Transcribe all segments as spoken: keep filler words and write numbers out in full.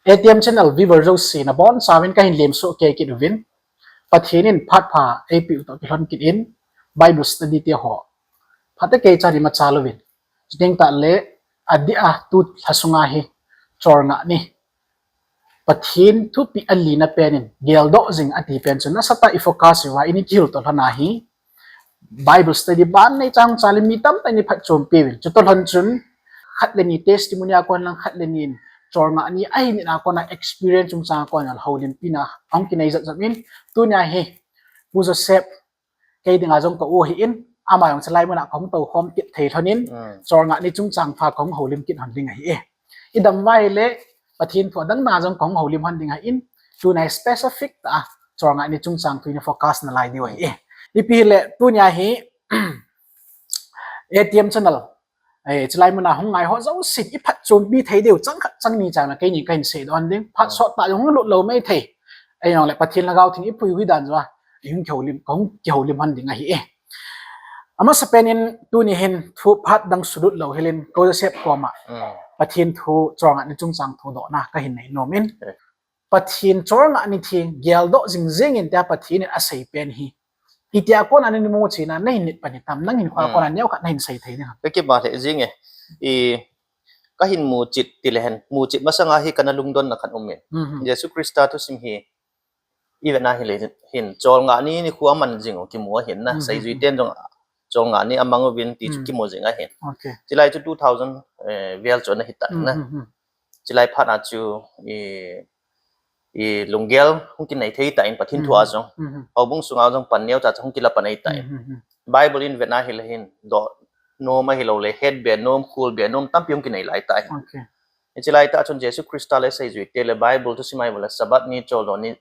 A T M channel viewer jouse nabonchauvin kahin lemsoh kei kit uvin. Pathen in phat pha eipeh u toh kilhon kit in Bible study te ho phatecha ima chal uvin. Chuteng tahle adeh a tu lha sunga hi cholngah ni Pathen thupeh alina pen in geldoh jing ati pen chu nasatah a i focus uva, ini kihil toh lhon a hi Bible study ban neicha hung chal in mi tamtah in i phatchompi uvin. Chutoh lhon chun khat le ni testimony a kon lang khat le ni in cholngah ni ahi nitna a kon a experience chungchang a kon a houlimpina ahung kinei jep jep in, tunia hi Pu Joseph kei dinga jong ka u ahin, ama jong chulai muna kahung toukhom kit thei lhon in, cholngah ni chungchang thu a kahung houlim kit lhon ding ahi e. I dam uva ahile Pathen thu adang na jong kahung houlim lhon ding ahin, tunia specific tah a cholngah ni chungchang thu in i focus nalai diu ahi e. Ipi hile tunia hi A T M channel, chulai muna hung ngai ho jousen i phatchompi thei diu chang khat chang ni chang a keini kahin seidoh ding, phat sottah jong hung lut lou maithei. Ahijongle Pathen Lhagao Theng i pui u hi dan joh a i hung kihoulim, kahung kihoulim lhon ding ahi e. Amasapen in tuni hin thu phat dang sulut lou hel in Pu Joseph koma Pathen thu cholngah ni chungchang thu dohna kahin nei nom in. Pathen cholngah ni theng geldoh jing jeng in tia Pathen in asei pen hi itia kon a nahin muchet na, nahin nit pan hitam, nangin koi a kon a neokhat nahin sei thei ding ham? Ka kipa lheh jing e. I, kahin muchet tile hen, muchet masanga hi kana lungdonna khat um in. Jesu Christa thusim hi i vetna hile hin cholngah ni nikho aman jing u kimu ahin na. Seijui ten jong cholngah ni amang uvin ti chu kimu jing ahin. Chulai chu two thousand vel chu ana hitan na. Chulai phat a chu i, i lunggel hung kinei thei tan Pathen thu a jong. Houbung sunga jong pan neocha cha hung kila pan ahitan. Bible in vetna hile hin doh nom ahilouleh hetbe nom, kholbe nom tampi hung kinei lai tan. Chulai tah chun Jesu Christa le seijuite le Bible thusim a imu le Sabbath ni choldo ni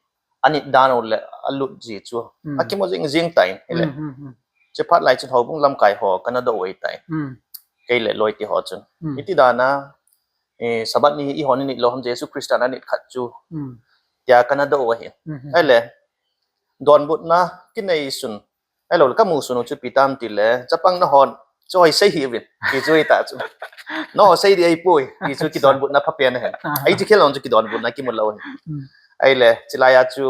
anit dan u le alut ji chu akimu jing jing tan hile. Chuphat lai chun houbung lamkai ho kana doh u ahitan. Kei le loite ho chun. Iti dan a Sabbath ni hi eihon init lou ham, Jesu Christa in anit khat chu tia kana doh u ahi. Ahile donbutna kinei sun, ahiloule kamu sun u chu ipi ham tile chapang nahon chu hoi sei hih uvin ti chu ahitah chu. Naho sei ding ahipoi ti chu kidonbutna phapen ahin. Hiche khel jong chu kidonbutna kimu lou ahi. Ahile chulai a chu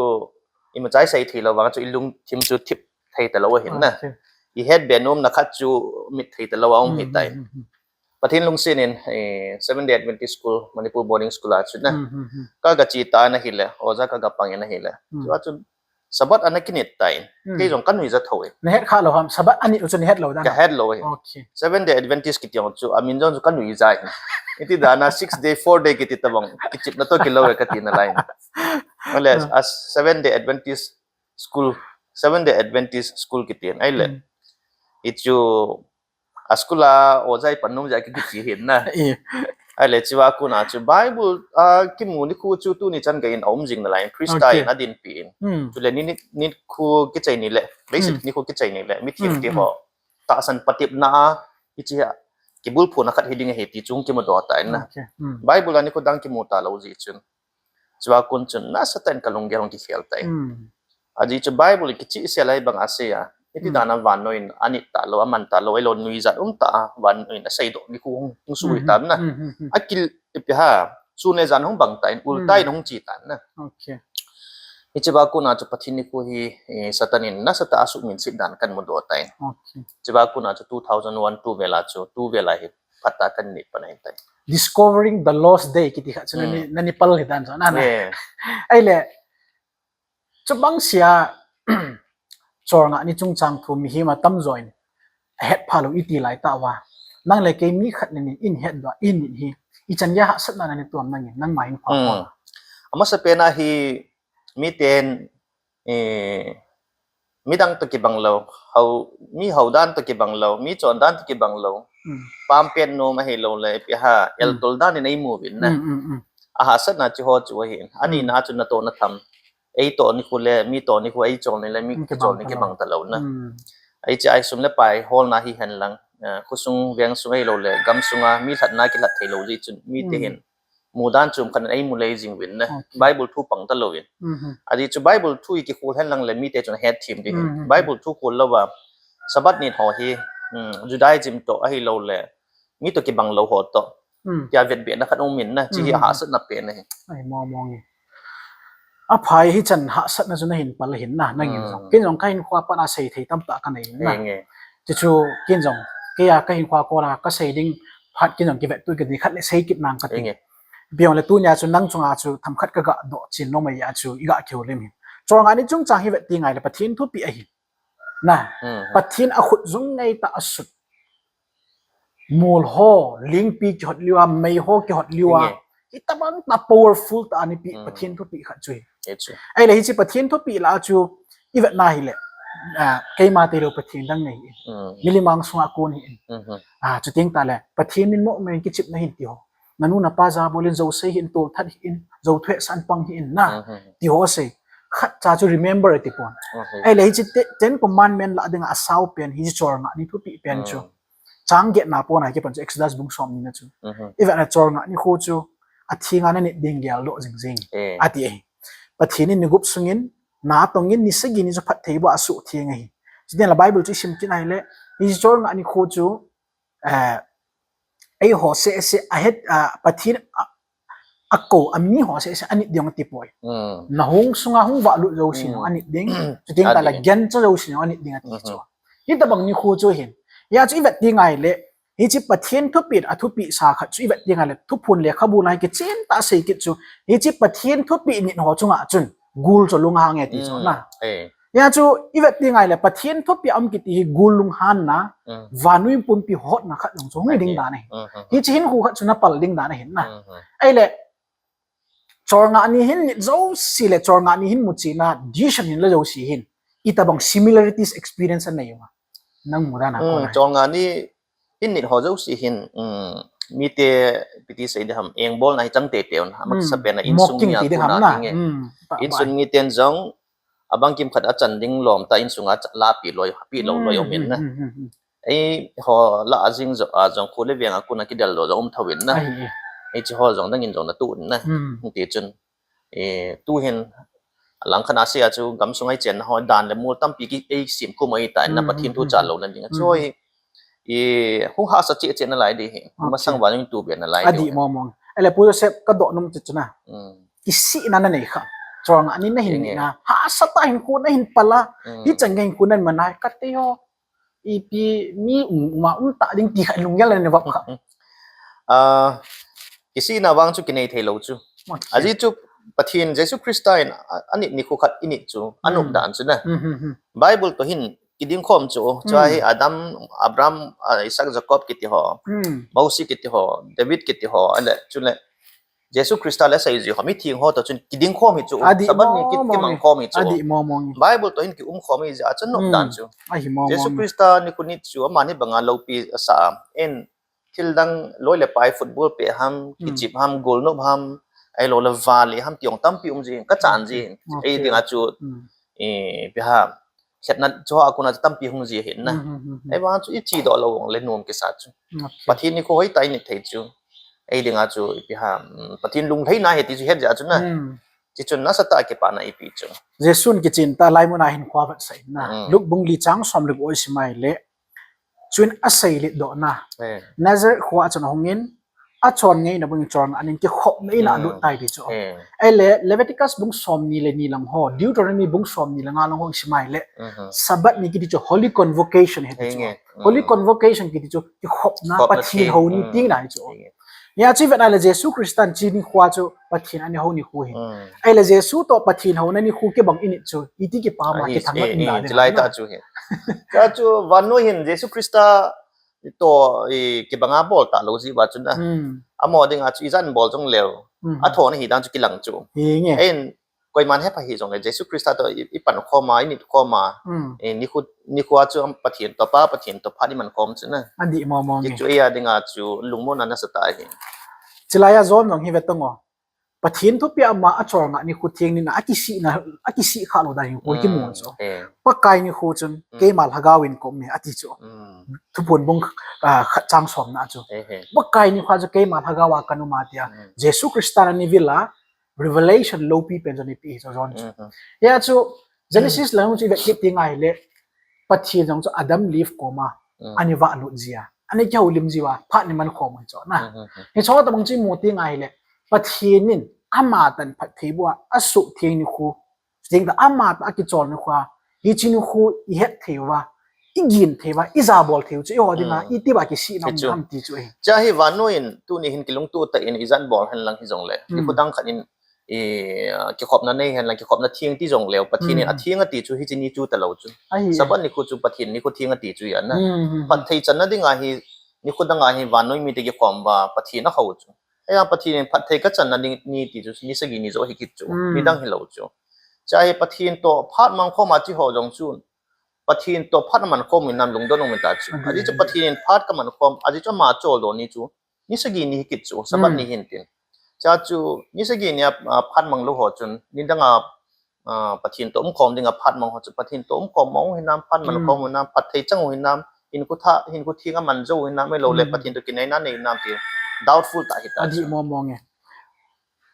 imacha isei thei lou vang chu ilungthim chu thip thei talou ahin na. Ihetbe nomna khat chu mit thei talou a um ahitai. Pathen lungset in Seventh Day Adventist School, Manipur Boarding School a chu na kaga che tan ahile, oja kaga pang in ahile, chua chun Sabbath ana kinit tan. Kei jong kanuija thou e. Nahet kha lou ham, Sabbath anit u chu nahet lou dan? Kahet lou e. Seventh Day Adventist kiti jong chu amin jong chu kanuija e. Iti dan a Six Day, Four Day kiti tabang kichepna toh kilou e kati nalai. Ahile a Seventh Day Adventist School, Seventh Day Adventist School kiti in ahile, hichu a school a oja ipan nom jeh a kikiche ahin na. Ahile chua kon a chu Bible a kimu nikho chu tuni chan gei in aum jing nalai in, Christa in adinpi in. Chule ni, ni, nikho kichai ni le, basic nikho kichai ni le mithengte ho tahsan patepna a hiche a kibulphuna khat hiding ahi ti chu hung kimudoh tan na. Bible a nikho dang kimu talou jeh chun chua kon chun nasatah in kalunggel hung kikhel tan. Ajeh chu Bible kichehsel a hibang a asei a, iti dan a vannoi in anit talou, aman talou, ahilou nuijat umtah a vannoi in aseidoh nikho hung, hung suh hitam na. Akil ipi ham, sun le jan hung bang tan, ultah in hung che tan na. Hichea kon a chu Pathen nikho hi Satan in nasatah a asuhminset dan kamudoh tan. Chua kon a chu two thousand one, two vel a chu, two vel a hi phatah a kanit pan ahitai. Discovering the Lost Day kiti khat chu nani, nani pal hidan chu na na. Ahile chubang sea cholngah ni chungchang thu mihem atamjo in ahetphah lou iti laitah uva, nang le kei mi khat le ni in hetdoh a init hi ichan geiya hahsatna nani tom, nangin nangma in pha. Amasapen a hi miten midang toh kibang lou, hou, mi hou dan toh kibang lou, mi chon dan toh kibang lou, pampet nom ahiloule ipi ham, eltol dan in eimu uvin na. Ahahsatna chu ho chu ahin. Anina chu natoh natham, eitoh nikho le mi toh nikho, eichol ni le mi kichol ni kibang talou na. Hiche a hi sum le pai holna hihen lang, khosung vengsung ahiloule gamsunga mi lhatna kilhat theilou jeh chun mite hin mudan chom khat in eimu lei jing uvin na. Bible thu pang talouvin. Ajeh chu Bible thu ikikhol hen lang le mite chun ahetthem ding ahi. Bible thu khol louva Sabbath nit ho hi Judaism toh ahiloule mi toh kibang lou ho toh Hmm. Tia vetbehna khat um in na, chi hi, hmm, hahsatna pen ahi. Ai, mong mong e. Aphai, hichan hahsatna chu nahin pal ahin na, nangin jong. Hmm. Ken jong kahinkho a pat a seithei tamtah kanei ahin na. Enge. Chuchu, ken jong, kei a kahinkho a kona kasei ding phat ken jong kivettu kiti khat le sei kit nang kati. Enge. Ipi jongle tunia chu nang chunga chu themkhat kaga doh chen nom ahi a chu iga kihoulim ahi. Cholngah ni chungchang hi vet ding ahile Pathen thupeh ahi. Na, hmm, Pathen akhut jung ngeitah a asut. Mol ho, lingpi kihot liu a, mei ho kihot liu a. Enge. Hitobang tah powerful tah a anipeh, hmm, Pathen thupeh khat chu ahi. Hichu. Ahile hiche Pathen thupeh lah a chu, ivet na hile, ah, keima tilou Pathen dang nei ahin. Hmm. Milim ang sunga kon ahin. Mhm. Ah, chuteng tahle, Pathen min mo men kichepna ahin ti ho. Nanu napa jabol in, jou sei hih in, tolthat hih in, jou thusei in pang hih in na, mhm, ti ho asei. Khatcha chu remember ati pon. Mhm. Ahile hiche te-, Ten Commandment lah dinga asao pen, hiche cholngah ni thupeh pen chu. Mhm. Chang getna pon a kipan chu Exodus bung somni na chu. Mhm. Ivet na cholngah nikho chu, athenga nanit ding geldoh jing jing. Eh. Ati ahi. Pathen in ni gup sungin, na tongin, ni sagi ni chu phatthei boh a asuhtheng ahi. Chuteng le Bible chu isim kit ahile, hiche cholngah nikho chu, eh, eiho seh seh ahet, ah, Pathen a, akou, ami ho seh seh anit ding ati poi. Hmm. Na hung sunga hung vahlut jouse jong, hmm, anit ding. Chuteng tahle, anit ding. Gancha jouse jong anit ding ati chu. Mhm. Hitobang nikho chu ahin. Hia chu ivet ding ahile, hiche Pathen thupeh, athupeh sa khat chu ivet ding ahile, Thuphon lekhabu na hi kichen tah a sei kit chu. Hiche Pathen thupeh nit ho chunga chun, gul chu lunghang e ti chu, hmm, na. Eh. Hia chu ivet ding ahile, Pathen thupeh a um kiti hi gul lunghanna, hmm, vannoi pumpi hotna khat jong chu hung hi ding dan ahi. Hmm, hmm, hmm. Hiche hinkho khat chu napal ding dan ahin na. Hmm, hmm. Ahile, cholngah ni hin nit jouse le cholngah ni hin muchena decision hin la jouse hin, itobang similarities experience anei uva? Nang mu dan a, hmm, kona. Cholngah ni hin nit ho jouse hin, um, mite ipi ti sei ding ham, engbolna hi chang teitei un, hmm, amasapen a insung mi a kon a, na, hinge. Hmm. Insung miten jong, abang kimkhat a chan ding lom tah insunga cha-, lapi loi, pi lou loi, hmm, um in na. Hmm, hmm, hmm, hmm. Eiho lah a jing jo, a jong khu le veng a kon a kideldoh jong um thou in na. Ahi, ahi. Hiche ho jong nangin jong natoh in na. Hmm. Hiti chun, eh, tuhin, alangkhat a sei a chu gamsunga ichenna ho dan le mol tampi ki, eisem khum ahitai na, hmm, Pathen thu, hmm, chan louna ding a. Hmm. Chu hi, eh, hung hahsa cheh cheh nalai ding ahi. Okay. Masang vang in tuben nalai ding ahi. Adih mong mong. Ahile Pu Joseph, kadoh nom chu chu na. Hmm. Kisihna nanei kha. Cholngah ni nahin, enge, nit na. Hahsa tah a hinkho nahin pal a. Hmm. Hichan gei hinkho naman a, kati ho. Ipi mi um, um a um tah ding ti kha lunggel a navop kha. Ah, kisihna vang chu kinei thei lou chu. Okay. Ajeh chu Pathen Jesu Christa in a, anit nikho khat init chu, anop, hmm, dan chu na. Hmm, hmm, hmm. Bible toh hin kiding khom chu, hmm, chu ahi Adam, Abraham, ah, Isaac, Jacob kiti ho, hmm, Mose kiti ho, David kiti ho, ale, chule, Jesu Christa le seiji ho, mitheng ho toh chun kiding khom hi chu, adih, Sabbath ni ki, mong mong, kimang khom hi chu. Adih mong mong. Bible toh hin kium khom hi jeh a chun nop, hmm, dan chu. Ahi mong mong. Jesu Christa nikho nit chu, aman hibanga loupi asa a. En, thil dang loi le pai, football pe ham, hmm, kichep ham, golnop ham, ahilou le vale ham, ti jong tampi um ji, kachan ji. Okay. Ei dinga chu, hmm, eh, ipi ham, khetna chu a kona chu tampi hung ji ahin na. Hmm, hmm, hmm, hmm. Ahivang chu iche doh lou vang le nom kisa chu. Okay. Pathen nikho hoitah a init thei chu. Ei dinga chu ipi ham, mm, Pathen lunglhaina ahi ti chu het jeh a chu na. Hmm. Hichun nasatah a kipana ipi chu. Jesun kichen tah a laimun a hinkho avetsah in na. Hmm. Luke bung li chang som le gup isim a ahile. Chuin aseilet dohna. Eh. Nazareth khoa chun ahungin, achon ngeina bangin cholngah nin kikhopna in a, hmm, alut tai ti chu. Eh. Ahile, Leviticus bung somni le ni lang ho, Deuteronomy bung somni le nga lang ho isim a ahile, mhm, Sabbath ni kiti chu Holy Convocation ahi ti chu. Enge. Holy, mm, Convocation kiti chu kikhopna, khopna Pathen, thi, houni, mm, tina ahi chu. Enge. Hia chu ivet a ahile Jesu Christan hiche nikho chu Pathen ana hou nikho ahi. Mm. Ahile Jesu toh Pathen houna nikho kibang init chu, iti kipah ma, ah, kithang, eh, eh, ding, chulai tah chu ahi. Chua chu vannoi hin Jesu Christa toh, eh, kibanga bol talou jeh uva chun a. Mm. Amaho dinga chu ijat in bol jongleu, mm, athona ahi dan chu kilang chu. Henge. Ahin, koiman hepha hih jongle, Jesu Christa toh i, ipan khom a, init khom a, mm, eh, nikho, nikho a chu Pathen toh, Pa Pathen toh phat iman khom chu na. Adih mong mong. Hichu eia dinga chu lungmonna nasatah ahi. Chulai a John jong hi ve tang o. Pathen thupeh a ama acholngah nikho theng nina, akisihna, akisih khalou dan hinkho, mm, kimu chu. Eh. Pakai nikho chun, mm, keima lhagao in ka um e, ati chu. Mm. Thuphon bung, ah, khat chang somna chu. Eh, eh. Pakai nikho chu keima lhagao a ka um e tia. Mm. Jesu Christa ana vil a, revelation loupi pen chu anapeh chu John chu. Mhm. Hia chu Genesis lang chu ivet kit teng ahile, Pathen jong chu Adam le Eve koma, mm, ana vahlut jia. Ani kihoulim jiuva, phat ni man khom u hi chu na. Hichu tobang chu imu teng ahile, Pathen in ama tah in phatthei boh a, asuhtheng nikho, chuteng tah ama tah a kichol nikho a, hiche nikho ihet thei uva, igin thei uva, ijabol thei u chu eiho dinga iti uva kisihna um ham ti chu ahi. Chua hi vannoi in tuni hin kilungto tah in ijat bol hen lang hijongle, nikho dang khat in kikhopna nei hen lang, kikhopna theng ti jongleu, Pathen in atheng ati chu hiche ni chu talou chu. Sabbath nikho chu Pathen nikho theng ati chu ahi na. Phatthei channa dinga hi, nikho danga hi vannoi mite kikhom uva Pathen ahou chu. Ahia Pathen in phatthei kachanna ni ti chu ni sagi ni joh hi kit chu, nidang hilou chu. Chua hi Pathen toh phat mangkhom a cheho jong chu, Pathen toh phat amankhom u hinam lungdon um ta chu. Ajeh chu Pathen in phat kamankhom, ajeh chu ama choldo ni chu ni sagi ni hi kit chu, Sabbath ni hin tin. Chua chu ni sagi nia phat manglou ho chun nidanga Pathen toh umkhom dinga phat mang ho chu, Pathen toh umkhom mang u hinam, phat mankhom u hinam, phatthei chang u hinam, hinkho theng aman jou u hinam, ahiloule Pathen toh kinaina nei u hinam ti doubtful tah hita chu.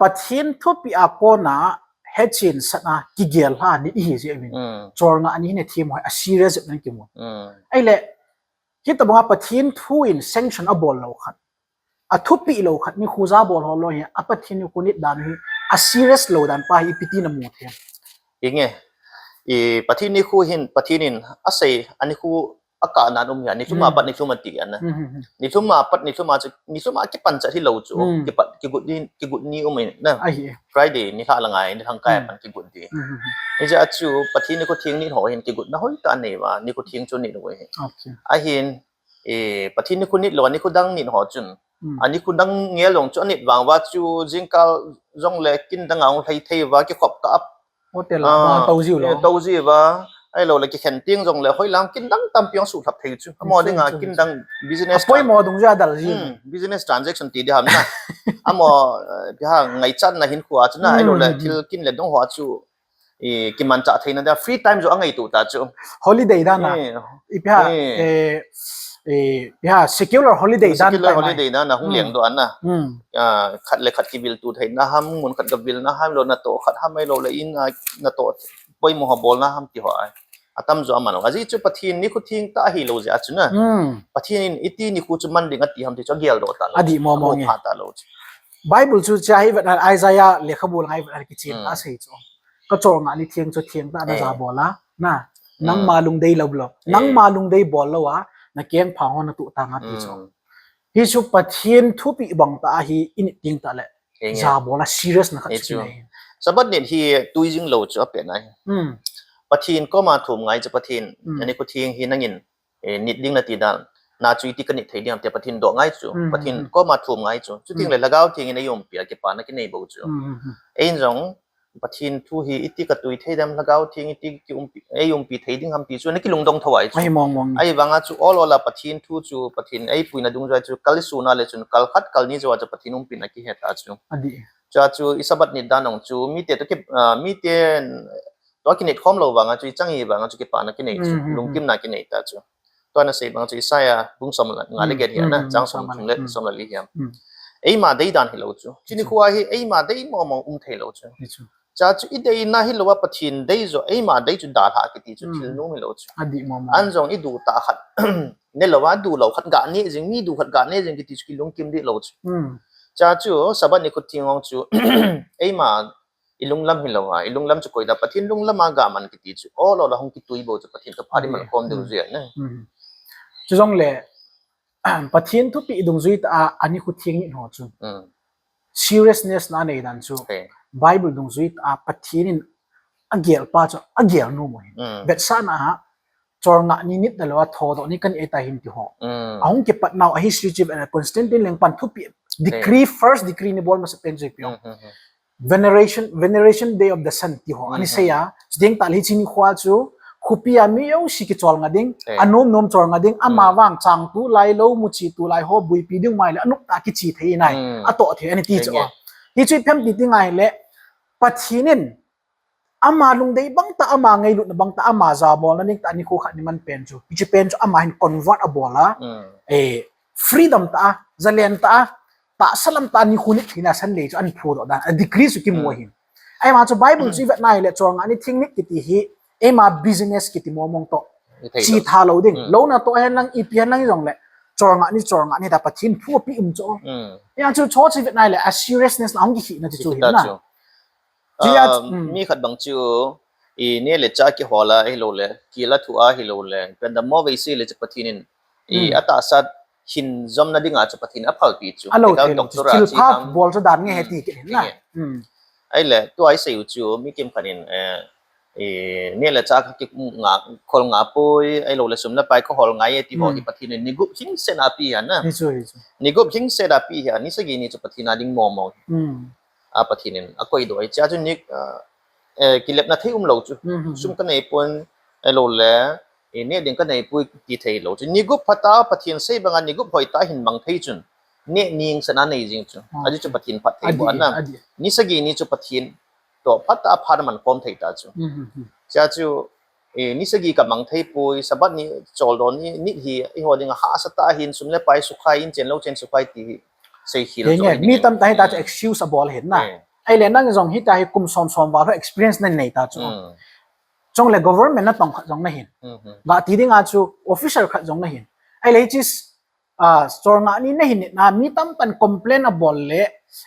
Pathen thupeh a kona hechen satna kigel lha ni ihi jeh uvin, cholngah ni hin athem ho hi a serious jep in kimu. Ahile hitobanga Pathen thu in sanction abol lou khat, athupeh lou khat, nikho jabol ho loi hi a Pathen nikho nit dan hi a serious lou dan pa hi ipi ti namu thei? Inge, Pathen nikho hin Pathen in asei, anikho akah nan um hi a, nilhum a pat nilhum ati ana. Nilhum a pat nilhum a chu, nilhum a kipan chat hilou chu, kipat kigut ni um ahi na. Friday nilhah la ngai, nilhang kai a pan kigut di. Hijeh a chu Pathen nikho theng nit ho hin kigotna hoitah anei uva, nikho theng chu anit u ahi. Ahin Pathen nikho nit lou a nikho dang nit ho chun, anikho dang ngel jong chu anit vang uva chu jingkal jongle kin dang ahung lhai thei uva kikhop kah a, hotel a tou jiu lou, tou jiu va, ahiloule kikhen teng jongle hoilang kin dang tampi ahung suhlhap thei chu. Amaho dinga kin dang business, apoimo dungjui a dal ji, business transaction ti di ham na. Amaho ngaichatna hinkho a chu na, ahiloule thil kin le dong ho a chu kimanchah theina dia free time joh angaito ta chu. Holiday dan a, ipi ham, ipi ham, secular holiday dan a hung lengdoh ana. Khat le khat kivilto theina ham, mun khat gavilna ham, lou natoh khat ham, ahiloule in a natoh poimo ho bolna ham ti ho a, atamjo aman u. Ajeh chu Pathen nikho theng tah ahilou jeh a chu na, Pathen in iti nikho chu man ding ati ham ti chu ageldoh talou, apha talou chu. Bible chu chua hi vet a, Isaiah lekhabu langa hi vet a kichen a asei chu, kacholngah ni theng chu theng tah a najabol a, na, nangma lungdei lou lou, nangma lungdei bol lou a nakengphang ho natoh tang a ti chu. Hichu Pathen thupeh bang tah a hi init teng tahle jabol a serious na khat chu ahi. Sabbath nit hi tui jing lou chu apetna ahi. Pathen koma thum ngai chu, Pathen, anikho theng hi nangin nit ding nati dan a chu iti kanit thei ding ham tia Pathen doh ngai chu, Pathen koma thum ngai chu. Chutengle Lhagao Theng in eiumpi a kipana kinei bou chu. Eiin jong Pathen thu hi iti katui thei dem, Lhagao Theng iti eiumpi thei ding ham ti chu ana kilungdong thou ahi chu. Ahivanga chu ol ol a Pathen thu chu, Pathen eipuina dungjui chu kal isun a le chun kal khat kal ni jouva chu Pathen umpina kihe ta chu. Chua chu i Sabbath nit dan jong chu mite toh, mite toh kinit khom lou vanga chu ichan hi vanga chu kipana kinei chu, lungkimna kinei ta chu. Tua nasei bang chu Isaiah bung som le nga le get hi ana, chang somthum le som le li hi a. Eima dei dan hilou chu, hiche nikho a hi eima dei mong mong um theilou chu. Chua chu ideina hilouva Pathen dei joh, eima dei chu dalha kiti chu thil nom hilou chu. An jong iduh tah khat, nelouva duh lou khat ga neh jing, mi duh khat ga neh jing kiti chu kilungkim deh lou chu. Chua chu Sabbath nikho theng jong chu eima ilunglam hilouva, ilunglam chu koi da, Pathen lunglam a gaman kiti chu ol ol a hung kitui bou chu Pathen toh phat iman khom diu jeh ahi na. Chujongle Pathen thupeh dungjui tah a anikho theng nit ho chu seriousness na anei dan chu Bible dungjui tah a Pathen in agel pa chu agel nom u ahi. Vetsahna a cholngah ni nit talou a thodoh ni kanei ta hin ti ho, ahung kipat nau a history chu vet a, Constantine lengpan thupeh decree, first decree ana bol masapen chu ipi ham, Veneration, Veneration Day of the Sun ti ho ana sei a. Chuteng tahle hiche nikho a chu khopi a mi jouse kicholngah ding, anom nom cholngah ding, amavang chang tulai, lou muchi tulai ho buipi ding um ahile anop tah a kiche thei nai, atoh thei ana ti chu. Hichu ipi ham ti teng ahile Pathen in ama lungdei bang tah, ama ngailutna bang tah, ama jabolna ding tah nikho khat ana man pen chu, hiche pen chu ama hin convert abol a, freedom tah a, zalen tah a, tahsa lam tah a nikho nit theina asan lei chu ana phudoh dan a decree chu kimu ahin. Ahivang chu Bible chu ivet na ahile cholngah ni theng nit kiti hi eima business kiti mong mong toh chetha lou ding, lou natoh hen lang, ipi hen lang hijongle Cholngah ni, cholngah ni ta Pathen thu api um chu. Hmm. Hia chu chu chi vet nai le a seriousness la hung kikhina chu chu hin na. Chu. Chia, ah, um, mi khat bang chu, i neh le chah kihol a hilou le, kila thu a hilou le, pen dam mo vei si le chu Pathen in, i, hmm, atahsa hin jomna dinga chu Pathen in aphalpi chu. Alo thei lo chu, doctor a thil chi pha ham, bol chu dan nge he, hmm, ti kit hin na. Nge. Hmm. Ahile, tua i sei u chu, mi kimkhat in, eh, i neh le chah kha ki nga, khol nga poi, ahilou le sum le pai ka hol ngai e ti ho, hmm, hi Pathen in ni gup hing set a pi hi na. Hi chu, hi chu. Ni gup hing set a pi hi, ni sagi ni chu Pathen a ding mo mo. Hmm. A Pathen in akoidoh e, chia chu ni, ah, eh, kilepna thei umlou chu. Hmm, hmm, hmm. Sum ka nei pon, ahilou le, i neh ding ka nei poi ti thei lou chu. Ni gup phat a Pathen sei banga ni gup hoi ta hin mang thei chun. Neh ning set a nei jing chu. Ah, aji chu Pathen phat thei bo na. Ni sagi ni chu Pathen toh phat a phat man kom thei ta chu. Hmm, hmm, hmm. Chia chu, eh, ni sagi ka mang thei poi, Sabbath ni, choldo ni, ni hi, i ho dinga hahsa ta hin, sum le pai sukhai in, chen lou chen sukhai ti hi, sei khel chu. Mi tamtah hi ta chu excuse abol hin na. Eh. Ahile nang jong hi ta hi kum som som val ho experience na nei ta chu. Hmm. Chule government natong khat jong na hin. Hmm, hmm. Ga ti dinga chu officer khat jong na hin. Ahile hi chi Ah, cholngah ni nahin nit na, mi tamtah in complain abol le,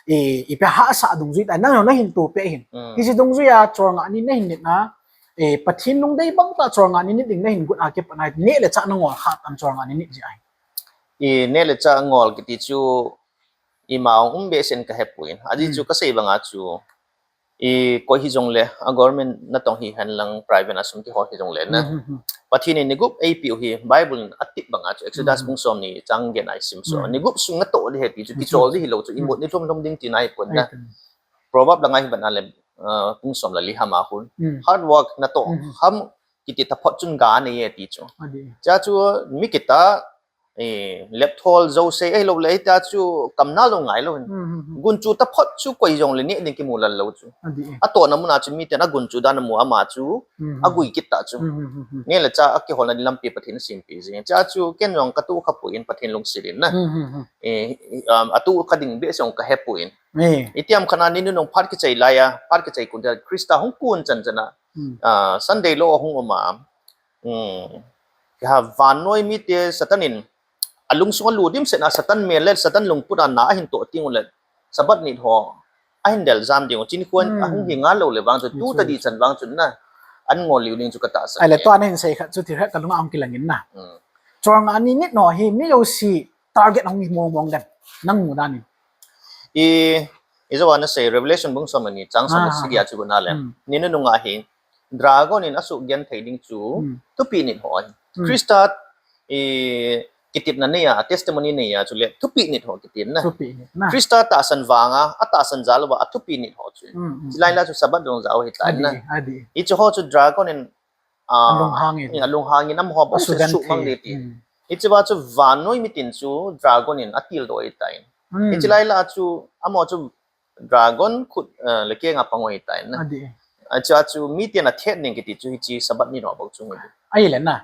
i, ipi hahsa dungjui ta, nang jong nahin tohpeh hin. Hmm. Hiche dungjui a cholngah ni nahin nit na, eh, Pathen lungdei bang tah cholngah ni nit ding nahin got a kipat na, neh le chah nangol kha tam cholngah ni nit jeh a hi. I neh le chah ngol kiti chu, ima hung um behseh in ka hepoi. Aji chu, hmm, ka sei banga chu, i koi hijongle, a government natong hihen lang, private a sum kihol hijongle na. Hmm, hmm, hmm. Pathen in ni gup eipeh u hi, Bible in atip banga chu, Exodus, hmm, bung som ni chang get na i sim chu. Hmm. Ni gup sung natoh ding ahi ti chu, hmm, kichol ding hilou chu, hmm, imut ni lhum lhum ding tina ahipon na. Ahi. Proverb langa hi vet na le, ah, bung som le li ham a hin. Hmm. Hard work natoh, hmm, hmm, ham kiti taphot chun ga nei e ti chu. Ahi. Chia chu mi kitah eh, lepthol jouse, eh, lou le, hitia chu kamna jong ngai lou hin. Hmm, hmm, hmm. Gunchu taphot chu koi jongle neh ding kimu lal lou chu. Ahi. Atohna muna chu miten agunchu dan amu ama chu, hmm, hmm, agui kit ta chu. Hmm, hmm, hmm, hmm. Neh le chah akiholna ding lampi Pathen in asempeh jing. Chia chu ken jong katoh kha poi in Pathen lungset in na. Hmm, hmm, hmm. Eh, um, atoh kha ding behseh jong ka hepoi in. Eh. Itiham khat a ni nunung phat kichai lai a, phat kichai kun tia Christa hung kun chan chan a. Hmm. Ah, Sunday law hung um a. Hmm. Kei ha vannoi mite Satan in alungsung a lut dimset na Satan mel le Satan lungput a na ahin toh teng u le Sabbath nit ho ahin del jam ding u. Chini khuan, hmm, ahung hi ngal lou le vang chu, tu ta di chan vang chun na. An ngol liu ding chu ka tahsan. Ahile tua nahin sei khat chu thil khat ka lunga ahung kilang in na. Hmm. Cholngah ni nit ho hi mi jouse target ahung hi mong mong dem. Nang mu dan in. I, i jo a na sei Revelation bung som le ni chang som le sagi a chu got na le. Hmm. Ni nunung a hi Dragon in asugenthei ding chu, hmm, thupeh nit ho ahi. Hmm. Christa, i, kitepna nei a, testimony nei a, chule thupeh nit ho kiti na. Thupeh nit na. Christa tahsan vang a, atahsan jal uva, athupeh nit ho chu. Hmm, hmm. Chulai la chu Sabbath jong jao ahi ta na. Ahi, ahi. Hiche ho chu Dragon in, ah, alunghang in, alunghang in amaho bou asugenthei, suhmang ding ti. Hmm. Hiche va chu vannoi mitin chu Dragon in atildoh ahi ta in. Hmm. Hiche lai la chu, amaho chu Dragon khut, eh, le keng a pang u ahi ta in na. Ahi. Achu, achu, miten athet ding kiti chu hiche Sabbath ni ho bou chu ngai. Ahile na.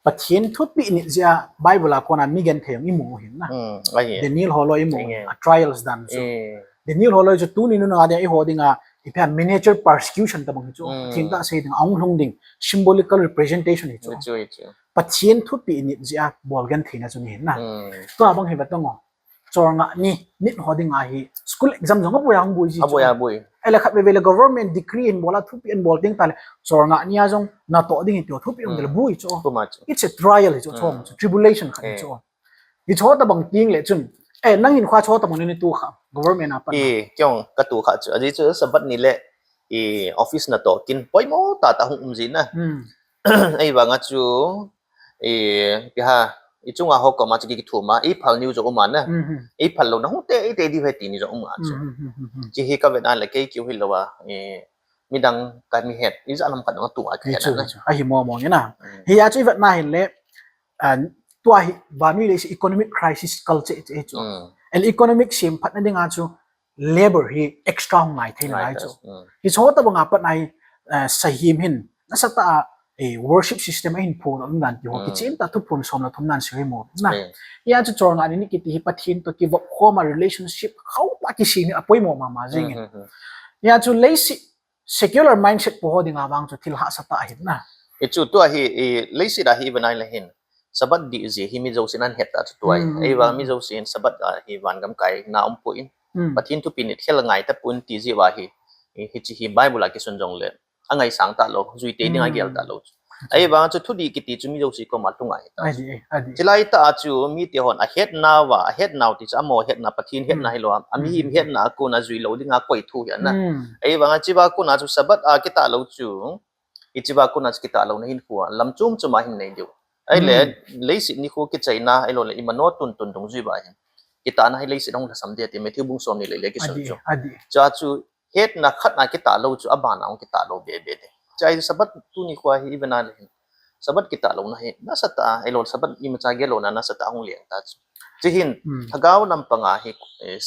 Pathen thupeh nit jeh a Bible a kona mi genthei jong imu u hin na. Hmm, ahi. Daniel holoi imu u, ahi, a trials dan chu. Eh. Daniel holoi chu tuni nunung a dia eiho dinga, ipi ham miniature persecution tabang hi chu. Hmm. Pathen tahsa dinga ahung lhung ding, symbolical representation hi chu. Hi chu, hi chu. Pathen thupeh nit jeh a bol gentheina chu ni hin na. Hmm. Tua bang hi vet tang o. Cholngah ni, nit ho dinga hi, school exam jong aboi a hung boi ji chu. Aboi, aboi. Ahile khat veve le government decree in bol a thupeh in bol teng tale, cholngah ni a jong natoh ding in ti ho thupeh in bol boi chu. Puma chu. It's a trial hi chu, hmm, chom chu, tribulation khat hi chu. Hmm. Hiche ho tabang teng le chun, eh, nang hinkho a hiche ho tabang nang natoh kha, government a pat. Eh, kei jong katoh kha chu. Ajeh chu Sabbath ni le, eh, office natoh kin poimo tah tah hung um ji na. Hmm. Ahivang a chu, i, ipi ham, i chunga ho koma chu kithum a, i phal ni u jong um a na. Mhm. I phal louna hung tei tei diu ahi ti ni jong um a chu. Mhm, mhm, mhm. Hiche hi ka vet na le kei keu hilou a, i, midang ka mi het, ijat ham khat dong a tu a ka het na. Hi chu, hi chu. Ahi mo mo nge na. Mm. Hia chu i vet na hin le, ah, tua hi, vannoi leiset economic crisis kal cheh cheh chu. Mm. Ahile economic semphatna dinga chu, labor hi extra hung ngai thei ngai chu. Ngai thei, hmm. Hiche ho tabang a pat na hi, eh, sahem hin, nasatah a, eh, worship system ahin phondoh ding dan ti ho, hmm, kichen tah a thuphon som le thum nan sei mo na. Hmm. Hia chu cholngah ni ni kiti hi Pathen toh kivop khom a relationship khauh tah kisem hi apoimo mama jing in. Hmm, hmm, hmm. Hia chu leiset secular mindset pu ho dinga vang chu thil hahsa tah ahi na. Hichu tua hi, i, leiset a hi i vet na le hin. Sabbath dih jeh hi mi jousen ahet ta chu tua. Hmm, hmm, Ahivang hmm, mi hmm. jousen Sabbath a hi vangam kaina umpoi. Hmm. Pathen thupeh nit khel ngai tapon ti jeh uva hi, hiche hi Bible a kisun jongle angaisang talou, juite dinga gel talou. Ahivang chu thudih kiti chu mi jouse koma lhung ahi ta. Adih, adih. Chulai tah a chu mite hon ahetnauva, ahetnau ti chu amaho hetna, Pathen hetna Hmm. hilou, a mihem Hmm. hetna a kona jui lou dinga koi thu hi ana. Hmm. Ahivang a hichea kona chu Sabbath a kitah lou chu, hichea kona chu kitah louna hinkho lam chom chom ahin nei diu. Ahile, Hmm. leiset nikho kichaina, ahilouleh imano tuntun dungjui uva hin kitahna hi leiset ahung lhasam ding ati Matthew bung somni le li a kisun Adih, chu. adih. Chua chu hetna khat a kitah lou chu, abana hung kitah lou bebe ding. Chua hi Sabbath tuni khoa hi ivet a le hin, Sabbath kitah louna hi nasatah a, ahilou Sabbath imacha gel louna nasatah a hung leng ta chu. Chuhin, Hmm. lhagao lampanga hi, eh,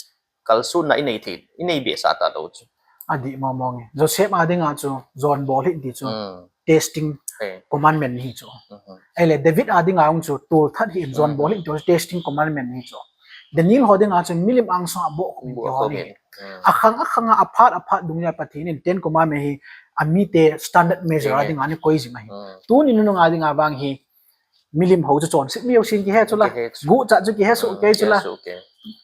kalsonna inei thei, inei behsah talou chu. Adih mong mong e. Joseph a dinga chu, jon bol hih ti chu, Hmm. testing Eh. commandment ahi chu. Mhm. Ahile, David a dinga hung chu, tolthat hih in, jon Hmm. bol hih ti chu, testing commandment ahi chu. Daniel ho dinga chu, milim angsunga bohkhup in Bohkhup ti ho in. ahi. Hmm. Akhang, akhanga, aphat, aphat dungjui a Pathen in Ten Commandment hi, amite standard measure a Kihe. dinga ana koi jing ahi. Hmm. Tuni nunung a dinga vang hi, milim ho chu chonset mi jousen kihe chu la. Kihe chu. Guhcha chu kihe soh Hmm, kei chu kihe la. soh kei.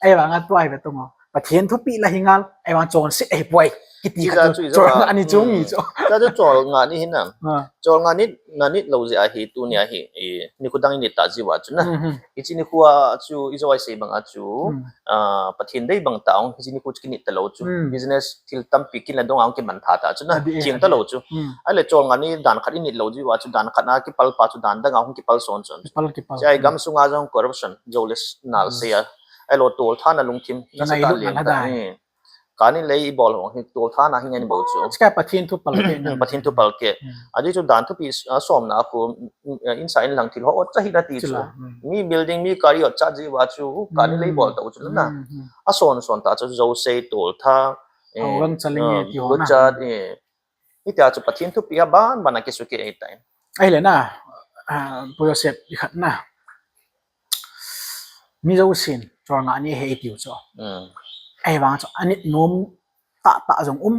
Ahivanga tua hi ve tong o. Pathen thupeh la hi ngal, ahivang chonset ahipoi. Kiti Hiche khat chu chu, chu ijou cholngah a, ni chu hmm. mi chu. Hiche chu cholngah ni hi na. Ha. Cholngah ni, na nit lou jeh a hi, tuni a hi, i, nikho dang init ta jeh uva chu na. Hmm, hmm. Hiche nikho a chu, ijou a isei banga chu, Hmm. ah, Pathen dei bang tah a hung, hiche nikho chu kinit talou chu. Hmm. Business thil tampi kin le dong a hung kiman tha ta chu na. Adih, Kiang talou adih. chu. Hmm. Ahile cholngah ni dan khat init lou jeh uva chu dan khat a kipal pa chu dan dang a hung kipal son son. Kipal, kipal. Chua hi Hmm. gamsunga jong corruption, jouleh nal Hmm. sei a. Ahilou tolthat na lungthim, Kingai nasatah a lung leng na ta. dai. Hmm. Kani lei ibol ho hi tolthat na hi ngen bou chu. Chua Pathen thu palkeh ngen. Pathen thu palkeh. Hmm. Ajeh chu dan thupeh, ah, somna a khu, mm, eh, insa inlang thil ho ot cha hi na ti chu. Chula, hmm. Mi building, mi gari ot cha jeh uva chu, kani lei Hmm. bol tou chu na. Hmm, hmm. Ason son tah chu jousei, tolthat, eh, Haulang chaling ah, e ti ho na. guhcha, eh. Hitia chu Pathen thupeh a ban ban a kisukeh ahitai. Ahile na, ah, Pu Joseph, ikhat na. Mi jousen, cholngah ni ahi tiu chu. Hmm. Ahivang chu, anit nom tah tah jong um,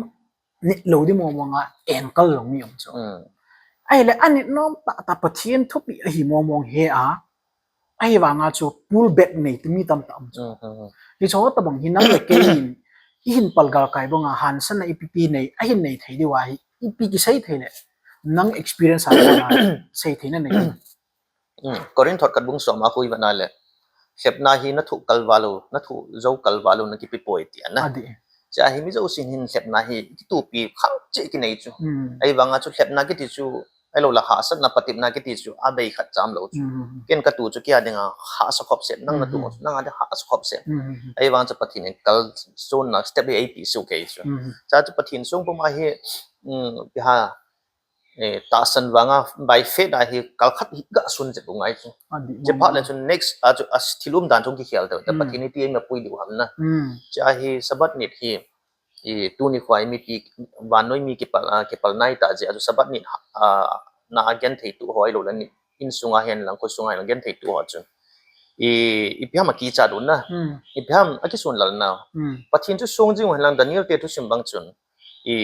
nit lou ding mong mong a, enkal jong mi um chu. Hmm. Ahile, anit nom tah tah Pathen thupeh ahi mong mong hi a, ahivanga chu pull back nei ti mi tamtah um chu. Hmm, hmm, hmm. Hiche ho tobang hi nang le kei in, ihin palgal kai banga hansanna ipi ti nei, ahin nei thei diu ahi, ipi kisei thei le, nang experience a sei theina nei. Hmm. Corinth thot khat bung som a khu ivet na le, lhepna hi na thoh kal val u, na thoh jou kal val u na kipe poi ti ana. Adih. Chua hi mi jousen hin lhepna hi kitupi kham cheh kinei chu. Hmm. Ahivanga chu lhepna kiti chu, ahilou le hahsatna patepna kiti chu, abei khat cham lou chu. Hmm. Ken katu chu kei a dinga hahsa khop seh, nang na tu Hmm. nang a dinga hahsa khop seh. Hmm. Ahivang chu Pathen in kalsonna step hi eipeh soh kei chu. Hmm. Chua chu Pathen sung puma hi, um, ipi ham, eh, tahsan vanga by faith a hi kal khat hi ga sun jep u ngai chu. Adih Chuphat mong le mong. chu next a chu a thil umdan chu kikhel teu ta Hmm. Pathen in iti eima pui diu ham na. Hmm. Chua hi Sabbath nit hi, i, tuni khoa i mipi vannoi mi kipal, ah, kipal nai tah jeh a chu Sabbath nit, ah, na a genthei tu ho ahilou le nit insunga hen lang, khosunga hen lang genthei tu ho chun. I, ipi ham a kichat u na. Hmm. Ipi ham a kisun lal na. Hmm. Pathen chu song jing u hen lang Daniel te thusim bang chun. I,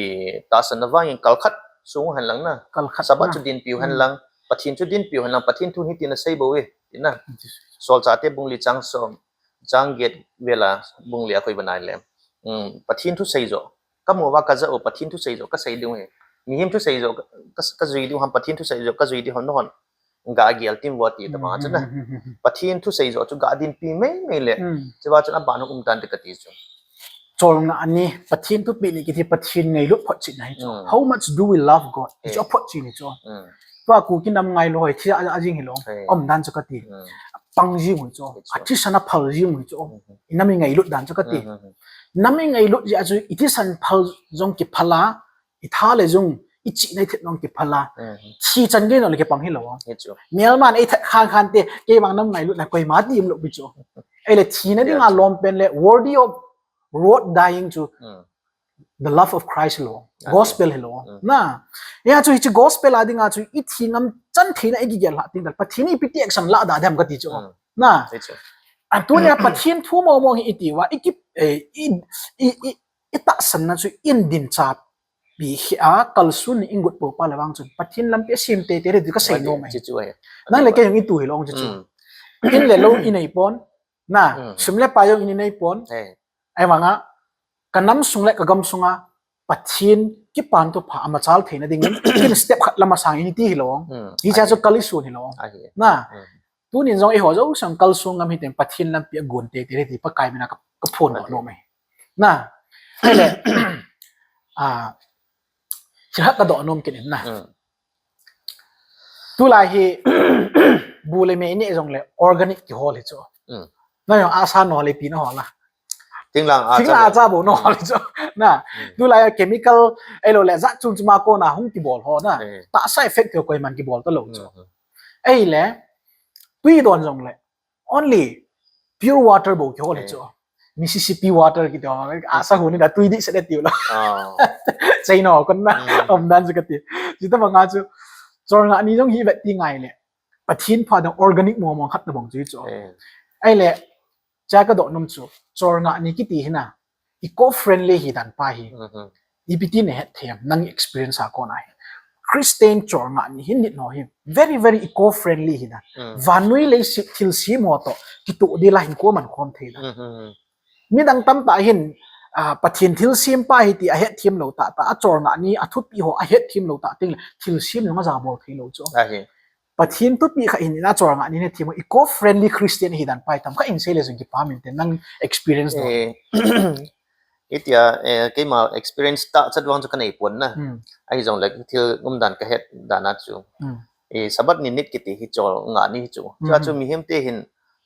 tahsanna vangin kal khat song u hen lang na. Kal khat Sabbath na. chu dinpi u hen Hmm. lang. Pathen chu dinpi u hen lang. Pathen thu hitin asei bou e. Ti na. Yes. Solchahte bung li chang som. Chang get vel a bung li a khu ivet na le. Um, Pathen thusei joh. Ka mu uva ka ja u Pathen thusei joh ka sei ding u hi. Mihem thusei joh ka, ka, ka jui ding u ham Pathen thusei joh ka jui ding u ham nahon. Ga gel tin vo ti ta bang a chu na. Hmm, hmm, hmm, hmm. Pathen thusei joh chu ga dinpi mei mei le. Hmm. Chua chun aban hung um tan te kati chu. Cholngah ni, Pathen thupeh ni kiti Pathen ngailut photchetna hi chu. Hmm. How much do we love God? Hi chu Eh. aphotchet ni chu. Hmm. Tua Kuki nam ngailu ho hi thi a, a jing hilou. Eh. Umdan chu kati. Hmm. Pang jing u chu. Hi chu. Athisan aphal jing u chu. Hmm. I nam i ngailut dan chu kati. Hmm, hmm, hmm. Nam i ngailut jeh a chu i thisan phal jong kiphal a, i tha le jung, i chihna i thet jong kiphal a. Hmm. Thi chan gei jong le kipang hilou. Hi chu. Mialman eithat khan khan te, kei vang nam ngailutna koima ti um lou pi chu. Ahile thina dinga Yes. lom pen le worthy of worth dying chu Hmm. the love of Christ hilou. Amen. Gospel hilou. Hmm. Na. Hia chu hiche gospel a dinga chu i thi ngam chan theina i kigel lhah teng le Pathen in ipi ti action la da dem kati chu. Hmm. Na. Hi chu. A tunia Pathen thu mong mong hi i ti uva, i ki, eh, i, i, i, i tahsanna chu i din cha pi hi a kalsun ni ingut po pa le vang chun Pathen lampi a sim te te re di ka sei no mai. Nang le kei jong i tu hi long chu chu. In le lo i nei pon. Na, sum le pai jong i nei pon. Ai vanga, ka nam sung le ka gam sunga Pathen kipan thupha ama chal theina dingin kin step khat lama sang in ti hi long. Hi cha chu kalsun hi long. Na, tunin jong eiho jouse kalsun ngam hi ten Pathen lampi a gun te te re di Pakai mina ka phon no mai. Na, ai le, a, thil khat ka doh nom kit in na. Tulai hi bu le me i neh jong le organic kihol hi chu. Na jong asa no le pi na hol a. Thinglang a cha bo no hol hi chu. Na, tulai chemical ei lo le jat chung chuma kona hung kibol ho na. Ta side effect koi man kibol ta lo chu. Ei le, tui don jong le only pure water bo kihol hi chu. Mississippi water kiti ho, asa huni da tui di se de tiu lo. China kon na, om dan chu kati. Chuta banga chu, chorngah ni jong hi vet ti ngai le. Pathen pha da organic mo mo khat ta bang chu chu. Ai le, cha ka doh nom chu, chorngah ni kiti hi na, eco friendly hi dan pa hi. Ipi ti na het them, nang experience a kona hi. Christian chorngah ni hin nit no hi. Very, very eco friendly hi na. Vannoi leiset thilsem ho to, kitu di la hin ko man khom thei na. Midang tamtah hin, a, Pathen thilsem pa hi ti a het them lo ta ta, a chorngah ni a thupi ho a het them lo ta ting le, thilsem jong a ja bol thei lo chu. Pathen thupi kha in ina chorngah ni ne thim eco friendly Christian hi dan pai tam kha in sei le jong kipa min te nang experience no. Itia, eh, keima experience ta chat vang chu ka nei pon na. Ahi jong le thil um dan ka het dan a chu. Eh, Sabbath ni nit kiti hi chorngah ni hi chu. Chu a chu mihem te hin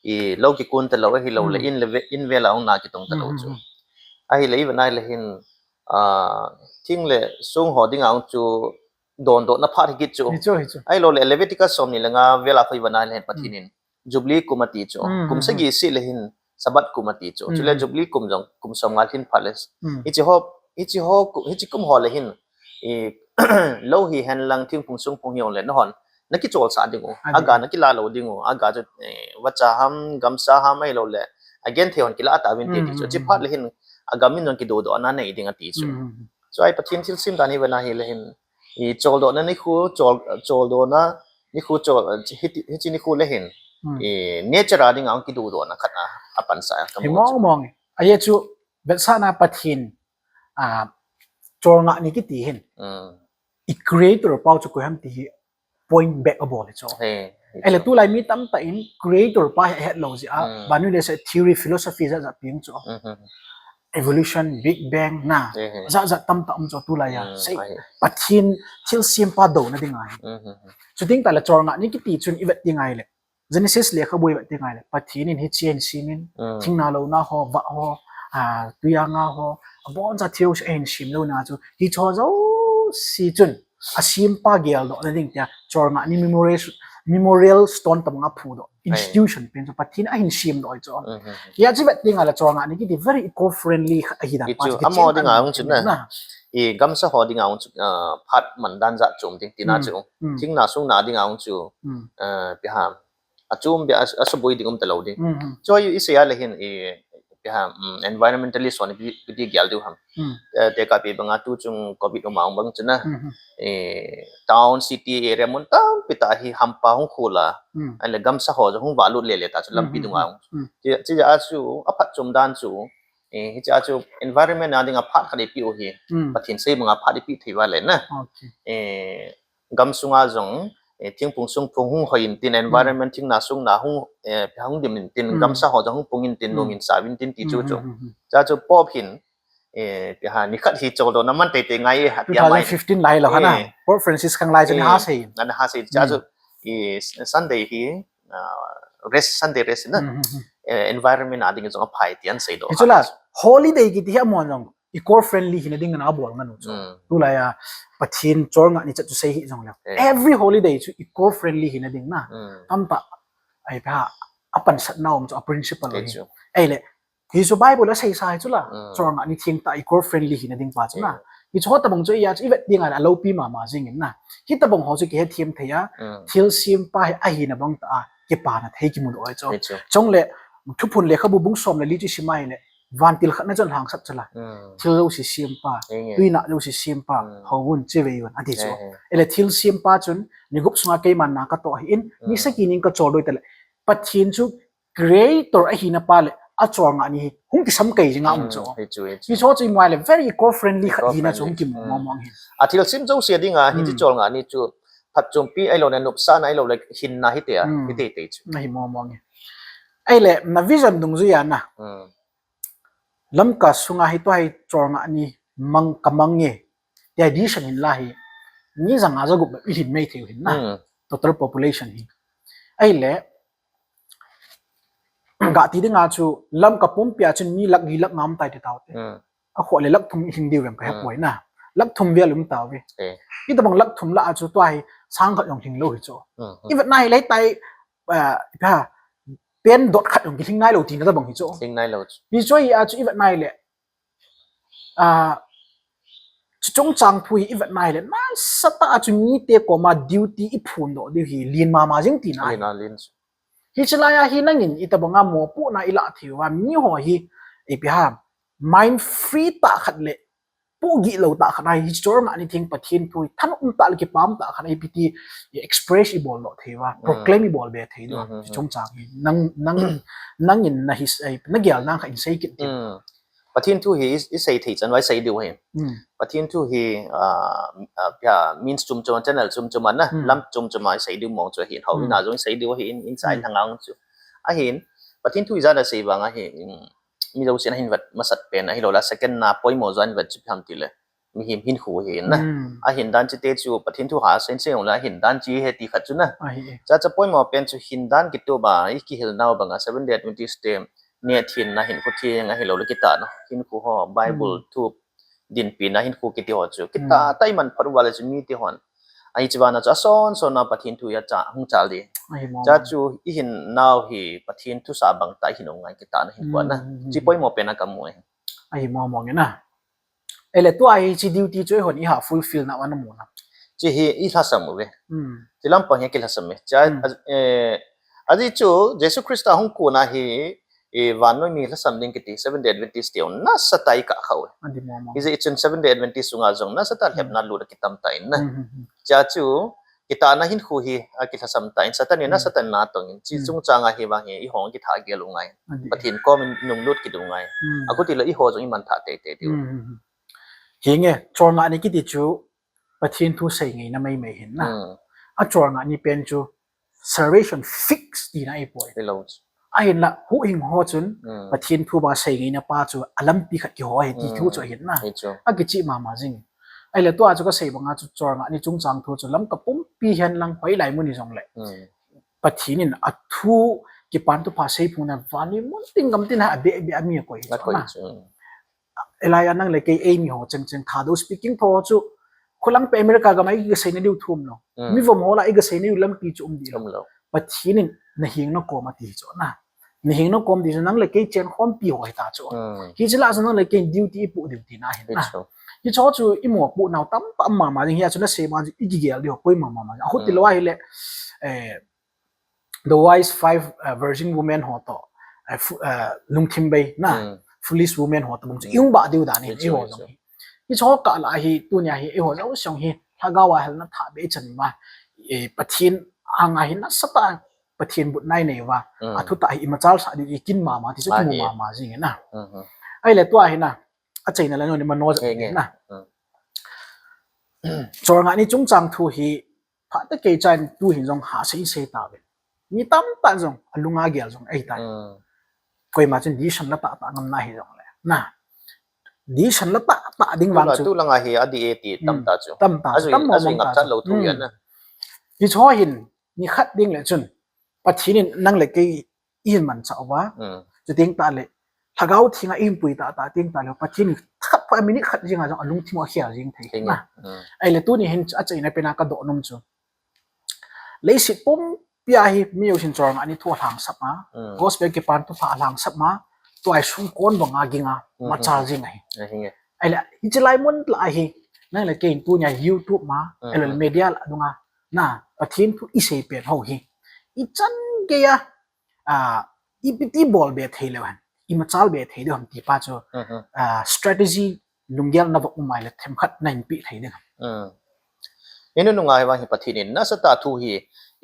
i lo kikun ta lo ahi lo le in le in vel a ong na kitong ta lo chu. Ahi le i va nai le hin, a, thing le sung ho ding a ong chu don do na phat hi kit chu. Hi chu, hi chu. Ai lo le Leviticus som ni le nga vel a khoi va nai le hin Pathen in Jubilee kum ati chu. Kum sagi si le hin Sabbath kum ati chu. Chu le Jubilee kum jong kum som nga lhin phat le. Hi chi ho, hi chi ho, hi chi kum ho le hin. I lo hi hen lang thingphung sungphung hi ong le na hon. Na kichol sa ding u. Aga na kila lo ding u. Aga chu, eh, vacha ham, gamsa ham ai lo le. Again the hon kila ta vin ti chu. Chi phat le hin agam in jong kido do na nei ding ati chu. Chu ai Pathen thilsem dan hi va na hi le hin. I chol do na ni khu, chol, chol do na ni khu chol, hi ti, hi chi ni khu le hin. I nature a ding a ong kidu do na khat a, a pan sa ka mo chu. Mong mong. Aye chu, vet sa na Pathen, a, chorngah ni kiti hin. I creator pau chu koi ham ti hi point back a bol hi chu. Ai le tulai mi tamtah in creator pa hi het lo ji a, vannoi leiset theory philosophy ja ja piang chu. Evolution, Big Bang na, ja ja tamtah um chu tulai a. Sei, Pathen thilsem pa do na ding a hi. Chu ding ta le chorngah ni kiti chun i vet ding ai le. Genesis lekhabu i vet ding ai le. Pathen in hi chi hin sem in, thing na lo na ho, va ho, a, tui a nga ho, a bon cha thil a hin sem lo na chu. Hi cho jo si chun. A sem pa gel do na ding tia, chorngah ni memorial, memorial stone tam nga phu do. Institution pen chu Pathen a hin sem do chu. Ya chi vet ding a le chorngah ni kiti very eco friendly ahi dan pa chu. Amo ding a hung chu na. I gamsa ho ding a hung chu, ah, phat man dan ja chom ding tina chu. Thing na sung na ding a hung chu. Ah, pi ham. A chum bia a, a suboi ding um ta lo ding. Chu i sei a le hin i pi ham, um, environmentalist hon i pi, pi gel diu ham. Eh, te ka pi banga tu chung covid um a um bang chu na. Eh, town city area mun tampi ta hi hampa hung khula. Ai le gamsa ho jong hung va lut le le ta chu lampi dung a hung. Chi, chi a chu a phat chom dan chu. Eh, hi chi a chu environment a ding a phat khat i pi u hi. Pathen sei banga phat i pi thei va le na. Eh, gam sunga jong, eh, thingphung sungphung hung hoi in tin environment thing na sung na hung, eh, hung dim in tin gamsa ho jong hung pung in tin nung in sa vin tin ti chu chu. Cha chu Pope hin, eh, pi ha ni khat hi chol do na man tei tei ngai e ha tia mai. Two thousand fifteen lai lo ha na. Pope Francis khang lai chu ni ha sei. Ana ha sei cha chu, eh, Sunday hi, ah, rest, Sunday rest na. Eh, environment a ding jong a phai ti an sei do. Hi chu la, holiday kiti hi amon jong eco friendly hina ding na bol ngan u chu. Tulai a Pathen chorngah ni chat chu sei hi jong le. Every holiday chu eco friendly hina ding na. Tamtah ai pa a pansat na um chu a principle hi. Ai le hi chu Bible a sei sa hi chu la. Chorngah ni thing ta eco friendly hina ding pa chu na. Hi chu ho ta bang chu i a chu i vet ding a la lo pi ma ma jing in na. Hi ta bang ho chu ki he thiam thei a. Thil sem pa hi a hina bang ta a. Ki pa na thei ki mu do chu. Chong le Thuphun lekhabu bung som le li chu i sim a hi le. Vantil khat na chun lhangsap chala. Hmm. Thil jouse sempa, Enge. Tuina jouse sempa, Hmm. houvun, chevei un, ati chu. Ehe. Ele thil sempa chun, ni gup sunga keiman na katoh ahin, Hmm. ni sagi nin kachol doi tale. Pathen chu creator ahina pa le, acholngah ni hi, hung kisam kei jing a um Hmm, chu. Hi chu, hi chu. Hi chu chu i mu a le, very eco-friendly khat hina chu Eco-friendly. hung kimu Hmm. mong mong hin. A thil sem jouse dinga, hi chu Hmm. cholngah ni chu, phatchompi ahilou le, nopsahna ahilou le, hinna hite a, Hmm. hite te chu. Na hi mong mong hin. Ahile, na vision dungjuia na. Hmm. Lamka sunga hi tua hi cholngah ni mang ka mang nge. Tia decision hin la hi. Mi janga jagup bep i hin mai thei u hin na. Hmm. Total population hi. Ahile, ga ti dinga chu Lamka pumpia chun mi lakh li lakh nga um tai ti tau te. Hmm. A kho le lakh thum i hin diu vem ka he Hmm. poi na. Lakh thum vel um tau ve. Eh. I tabang lakh thum la a chu tua hi sang khat jong hing lou hi chu. Hmm, hmm. I vet na hi lei tai, ah, pa, pen dot khat jong kihing nai lou tina tabang hi chu. Hing nai lou chu. Hi chu hi a chu i vet na hi le. Ah, chu chungchang thu hi i vet na hi le. Nasatah a chu mite koma duty i phondoh diu hi lien mama jing tina hi. Lien a lien chu. Hi chu lai a hi nangin i tabanga mopohna i la thei uva mi ho hi ipi ham. Mind free tah khat le pohgih lou tah khat a hi, hi cholngah ni theng Pathen thu hi thanop um tah le kipah um tah khat a hi ipi ti i express i bol lou thei uva, Hmm. proclaim i bol be thei diu, Hmm, hmm, hi hmm. chungchang hi. Nang, nang, nangin na hi, ai, na gel nang kha in sei kit ti. Hmm. Pathen thu hi i, i sei thei chan uva i sei diu hi. Hmm. Pathen thu hi, ah, ah, pia, means chom chom, channel chom chom a na, Hmm. lam chom chom a i sei diu mong chu hi, hou Hmm. ina jong i sei diu hi in, in sai Hmm. thang ang chu. Ahin, Pathen thu i jana sei vang ahi, in, mi jousen ahin vet masat pen ahilou le, second na poimo jo ahin vet chu ipi ham ti le, mihem hinkho hi na. Hmm. Ahin dan chi te chu Pathen thu ha sen sen la hin dan chi he ti khat chu na. Ahi e. Cha cha poimo pen chu hin dan kitup a i kihil nau banga Seventh Day Adventist te neh thenna hinkho theng ahilou le kitahna hinkho ho Bible Hmm. thu dinpina hinkho kiti ho chu. Kita Hmm. tai man phat uva le chu mite hon. Ahi chi vana chu ason son na Pathen thu a cha hung chal di. Ahi mo Cha mo. chu i hin nau hi Pathen thu sa bang ta i hin u ngai kitahna hinkho na. Hmm, hmm, hmm, Chi hmm. poimo pen a ka mu e. Ahi mo mo nge na. Ele tua hi chi duty chu i hon i ha fulfill na uva na mu na. Chi hi i lhasam uve. Hmm. Chi lampang hi kilhasam e. Cha, Hmm. a, eh, aji chu Jesu Christa hung kon a hi, eh, vannoi mi lhasam ding kiti Seventh Day Adventist te nasatah a i kah kha uve. Adi mo mo. Hijeh chun Seventh Day Adventist sunga jong nasatah Hmm. lhepna lut a kitam ta in na. Hmm, hmm, hmm. Cha chu kitahna hinkho hi a kilhasam ta in Satan in Hmm. nasatah in na tong in. Chi Hmm. chungchang a hi vang hi i hong kitha gel u ngai. Adi. Pathen kom in nunglut kit u ngai. Hmm. Akhuti le i ho jong i man tha tei tei diu. Hmm, hmm, hmm. Hinge, cholngah ni kiti chu Pathen thu sei ngeina mai mai hin na. Hmm. A cholngah ni pen chu salvation fix tina ahi poi. Hello. Ahin la, huhhing ho chun Hmm. Pathen thu ba sei ngeina pa chu a lampi khat kiho ahi ti Hmm. thu chu ahin na. Hi chu. A kichih mama jing. Ahile tua chu ka sei banga chu cholngah ni chungchang thu chu Lamka pumpi hen lang hoilai mun hi jong le. Hmm. Pathen in a thu kipan thupha sei phung na vannoi mun tin gam tin a be be a mi a koi hi Na chu koi na. chu. Elai a nang le kei eimi ho cheng cheng Thadou speaking tho chu khulang pe America gam a i ga sei na diu thum lo. Hmm. Mi vom ho la i ga sei na diu lampi chu um di lo. Um lo. Pathen in na hing na kom a ti chu na. Na hing na kom ti chu nang le kei chen khompi ho hi ta chu. Hmm. Hi chu la chu nang le kei duty i pu diu tina hin Hi na. chu. Hi chu chu i mo pu nau tam tam mama ding hi a chu na sei ma chu i gigel diu poi mama ma. A khu ti Hmm. lo a hi le, eh, The Wise Five, uh, Virgin Women ho to, uh, fu-, uh, lungthim bei na, Hmm. Foolish Women ho to bang chu Hmm. i hung ba diu dan hi Hi i chu, ho hi jong chu. hi. Hi chu ka la hi, tunia hi, i ho jong siang hi, lhagao a helna tha be chan ma, eh, Pathen anga hi nasatah, Pathen but nai nei va, Hmm. a thu ta hi i machal sa diu i kin mama, ti chu Ahi. kimu mama jing na. Hmm, hmm. Ahile tua hi na, a chaina la no ni mano Nge, nge. na. Hmm. Cholngah ni chungchang thu hi, phat te kei chan tu hin jong ha sei sei ta ve. Mi tam ta jong, a lunga gel jong ei ta. Hmm. Koima chun decision la ta ta ngam na hi jong le. Na. Decision la ta ta ding Tu vang la, chu. tu langa hi a di e ti tam Hmm. ta chu. Tam ta A chu, zui, tam a mo zui mo ngap ta chan chu. lo tu Hmm. yan na. Hi chu hin, ni khat ding le chun. Pathen in nang le kei i hin manchah uva. Hmm. Chuteng tah le, Lhagao Theng a i hin pui tah tah teng tah le, Pathen in khat pha minute khat jing a jong a lungthim a khel jing thei Thei na. nge. Hmm. Ahile tuni hin a chaina pen a ka doh nom chu. Leiset pumpi a hi mi jousen cholngah ni thu a lhangsap ma, Hmm. gospel kipan thupha a lhangsap ma, tua hi sung kon bang a ging a, Hmm, machal hmm. jing ahi. Ahi nge. Ahile, hiche lai mun la ahi, nang le kei in tunia YouTube ma, Hmm, ahilou le hmm. media la dunga, na, Pathen thu i sei pen ho hi. I chan gei a, a, ipi ti bol be thei leu hen. imachal be thei ding ham ti pa chu, Mhm. ah, strategy lunggel na va um a ahile themkhat na hin pe thei ding ham? Mm. Inu nunga hi vang hi Pathen in nasatah a thu hi,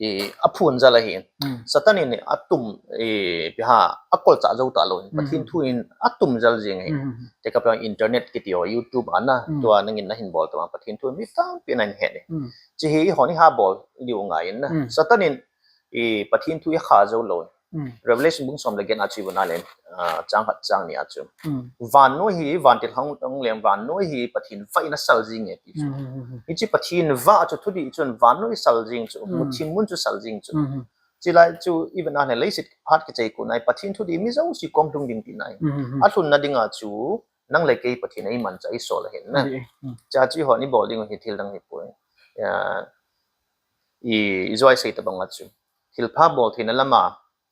i, aphun jal ahi. Mm. Satan in atum, i, piha, akolcha jou talou. Mm. Pathen thu in atum jal jing ahi. Mm. Tekah peh internet kiti ho, YouTube a na, Mm. tua nangin nahin bol tua Pathen thu mi tampi nahin het e. Mm. Hiche hi eihon iha bol diu ngai in na. Mm. Satan in, i, Pathen thu akha jou lou. Mm. Revelation bung som le get a chu ivet na le, ah, chang khat chang ni a chu. Mm. Vannoi hi, vantil hung, hung leng vannoi hi Pathen vah in asal jing e ti chu. Mm, mm, mm, mm. Hiche Pathen vah chu thudih chun vannoi sal jing chu, Mm. muthin mun chu sal jing chu. Mm, mm. Chulai chu ivet na le leiset phat kichai kon a hi Pathen thudih mi jouse kom lhung ding tina ahi. Mm, mm, mm. Alhunna dinga chu, nang le kei Pathen in eimanchah eisol ahin na. Adi, mm. Hiche chu eihon ibol ding hi thil dang hipoi. Ya, i, ijou a isei tabang a chu. Thilpha bol theina lama,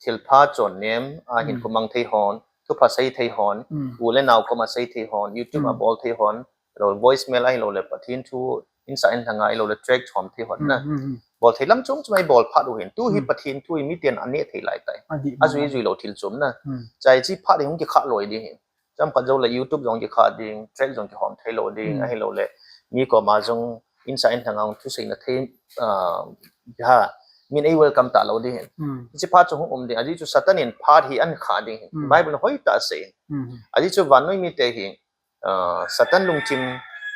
thilpha chonnem, a hin Mm. khomang thei hon, thupha sei thei hon, Mm. u le nao koma sei thei hon, YouTube a Mm. bol thei hon, lo voicemail ahilou le Pathen thu, insa inlhanga ahilou le tract chom thei hon na. Mm, mm, mm. Bol thei lam chom chom a ibol phat u hin. Tu hi Mm. Pathen thu hi miten aneh thei lai tai. Adi, Ajui mm. jui lou thil chom na. Mm. Hiche phat hi hung kikhah loi ding hi. Chomkhat jou le YouTube jong kikhah ding, tract jong kihom thei lou ding, Mm. ahilou le mi koma jong insa inlhanga hung thuseina thei, ah, ha, min ei welcome talou ding. Mm. Hiche phat chu hung um ding, ajeh chu Satan in phat hi ahin khah ding. Mm. Bible in hoitah a asei. Mm. Ajeh chu vannoi mite hi, ah, Satan lungthim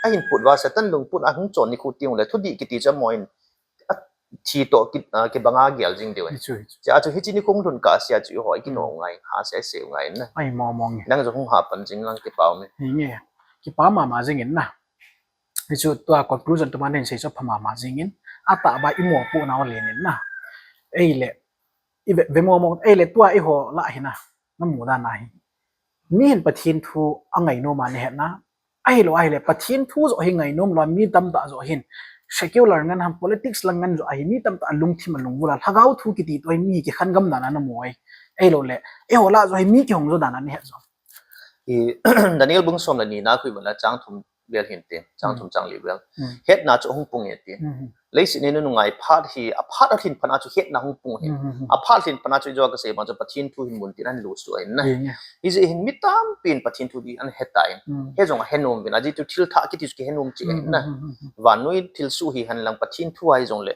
ahin put uva, Satan lungput a hung chon nikho teng le thudih kiti chu amahon athi toh ki, ah, kibang a gel jing diu ahi. Hichu, hichu. Hiche a chu hiche nikho lhun kah a chu eiho ikinom Mm. ngai, ha se se ngai na. Ai, mong mong e. Nang jong hung ha pan jing lang kipa um e. Hinge. Kipa mama jing in na. Hichu tua conclusion tuma nei sei chu pha mama jing in. Atah ba imopoh nau len in na. Eile. Ive, ve mong mong, eile tua eiho lah hi na. Namu dan a hi. Mi hin Pathen thu angainom a nahet na. Ahilou ahile, Pathen thu joh hi ngainom lou a, mi tamtah joh hin. Secular ngen ham, politics lang ngen joh ahi, mi tamtah a lungthim alungvul a, lhagao thu kiti toh hi mi kikhen gam dan a namu e. Ahilou le, eiho lah joh hi mi kihong jo dan a nahet jo. I, Daniel bung som le ni na khu ivet na chang thum vel hin te, chang Hmm. thum chang li vel. Hmm. Hetna chu hung pung e ti. Hmm. Leiset hi nunung a hi phat hi, aphat alhin phat a chu hetna hung pung hi. Hmm, hmm, hmm. Aphat alhin phat a chu ijou a kasei bang chu Pathen thu hin mun tin ahin lusuh ahi na. Hinge. Hijeh hin mi tampin Pathen thu hi ahin he tan. Hmm. He jong ahe nom uvin. Ajeh chu thil thah kiti chu kihe nom cheh ahi Hmm, na. hmm, hmm, hmm, hmm. Vannoi thilsoh hihen lang Pathen thu ahi jongle.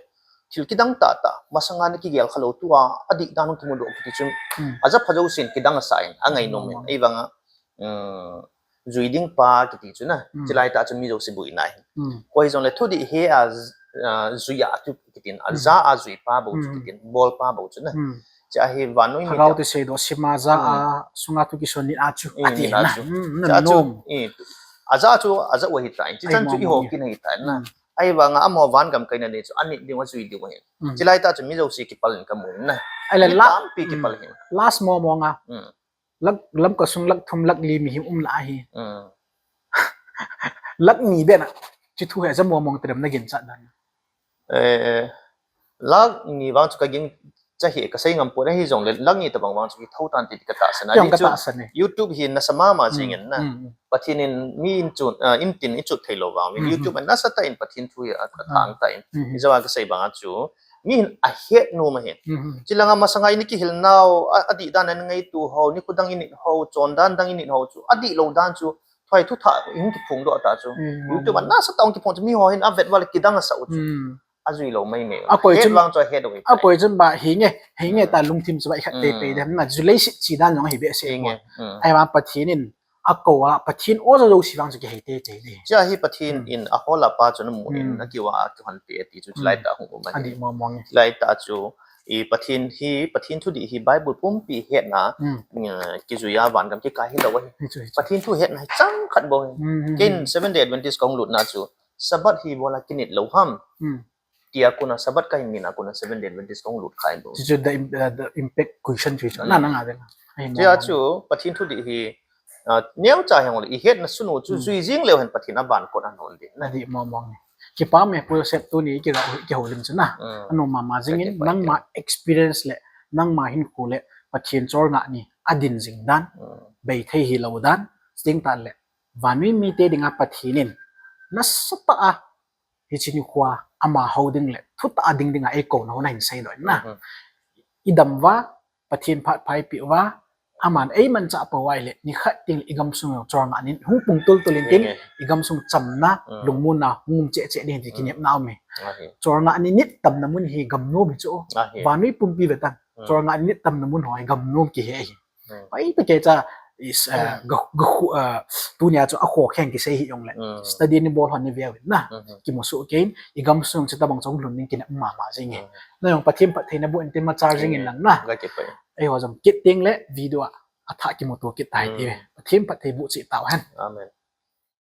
Thil kidang tah tah. Masanga na kigel kha lou tua. Adih dan hung kimudoh kiti chu. Hmm. Aja pha jousen kidang asa in. Angainom in. Hmm. Ahivanga. Um, jui ding pa kiti chu na, Hmm. chulai tah chu mi jouse boina ahi. Hmm. Koi jongle thudih he a, ah, jui a chu kitin, a Hmm. ja a jui pa bou chu Hmm. kitin, bol pa bou chu na. Hmm. Hiche a hi vannoi mi Lhagao te thusei doh sima ja a, Hmm. sunga thu kison nit a chu, Hmm, ati nit a na. chu. Hmm, Hiche a chu, nanom. Eh, aja chu, aja u ahi tan. Hiche Ai, chan chu mong eiho mong e. kin ahi tan na. Hmm. Ahivanga amaho van gam kaina ni chu, anit ding u ajui ding u ahi. Hmm. Chulai tah chu mi jouse kipal in kamu na. Ahile Mi la-, tampi hmm. kipal hin. Last mong mong a. Hmm. Lakh, Lamka sung lakh thum lakh li mihem um lah ahi. Hmm. Lakh ni beh na. Hiche thu hi aja mong mong tadem na ginchat dan. Eh, lakh ni vang chu ka ginchat hi kasei ngam poi ahi jongle lakh ni tabang vang chu kitho tan ti katahsan. Kei jong Ajeh chu katahsan e. YouTube hi nasa mama Hmm, jing in na. hmm, hmm. Pathen in mi in chun, ah, in tin i chut thei lou vang. Hmm, hmm. YouTube a nasatah in Pathen thu hi a, a Hmm. thang tah in. Hmm, hmm. Ijou a kasei bang a chu. Mi hin ahet nom ahi. Mhm. Chulanga masanga i kihil nau, a, adih dan a i ngaito ho, nikho dang i nit ho, chondan dang i nit ho chu, adih lou dan chu, thoi thu thah, i hung kiphong doh ta chu. Mhm. YouTube a nasatah hung kiphong chu, mi ho hin avet uva le kidang asah u chu. Mhm. Ajui lou mai mai. Akoi chun, vang chu ahet u ahi. Akoi chun ba, hinge, hinge Hmm. ta lungthim chu ba i khat tei tei Hmm. dem na, chu leiset chi dan jong ahi behseh Hinge. poi. Hmm. Ahivang Pathen in, akou a, Pathen o jo jouse vang chu kihei tei tei le. Hiche a hi Pathen Hmm. in ahol a pa chu namu in, Hmm. akiva a kihon pe ti chu Hmm. chulai tah hung um ahi. Adih mong mong e. Chulai tah chu, i Pathen hi, Pathen thudih hi Bible pumpi hetna, Hmm. eh, kijui a van gam kikai hilou ahi. Hichu, hichu. Pathen thu hetna hi chang khat bou ahi. Hmm, hmm, Ken hmm. Seventh Day Adventist kahung lutna chu, Sabbath hi ibola kinit lou ham. Hmm. Tia kona Sabbath kahin nit na kona Seventh Day Adventist kahung lut kha in bou. Chu, chu the im-, uh, the impact question chu chu. Hmm. Na, na nga de. Ai, Hiche a no, chu, Pathen thudih hi, uh, neocha hijongle, i hetna sunu chu, Hmm. jui jing leu hen Pathen a van kot a hon ding. Adih mong mong e. Kipa me Pu Joseph tuni kiga, kihoulim chu na. Hmm. Anom mama jing in, Kipa nangma kipa. experience le, nangma hinkho le, Pathen chol ngah ni, adin jing dan, Hmm. bei thei hilou dan, sting tan le, vannoi mite dinga Pathen in, nasatah a, hiche nikho a amaho ding le, thutah a ding dinga eikou nau nahin seidoh in na. Mhm. I dam uva, Pathen phat pha i peh uva, Aman eimanchah pou ahile, nikhat tengle igamsung jong cholngah ni hung pung tultul intin, igamsung chamna, lungmonna hung um cheh cheh ding ti kinepna aume. Cholngah ni nit tamna mun hi gamnom hi chu. Vannoi pumpi vetan. Cholngah ni nit tamna mun ho hi gamnom kihe ahi. Hoitah kei cha, tunia chu akhokheng kisei hih jongle, study nibol hon niveuvin na, kimusoh kei in, igamsung chutobang chu hung lhun ding kinep mama jenge. Nang jong Pathen phatthei naboh intin machal jingin lang na. Eiho jong kit tengle video a athah kimuto kit tai ti. Pathen phatthei boh cheh tauhen.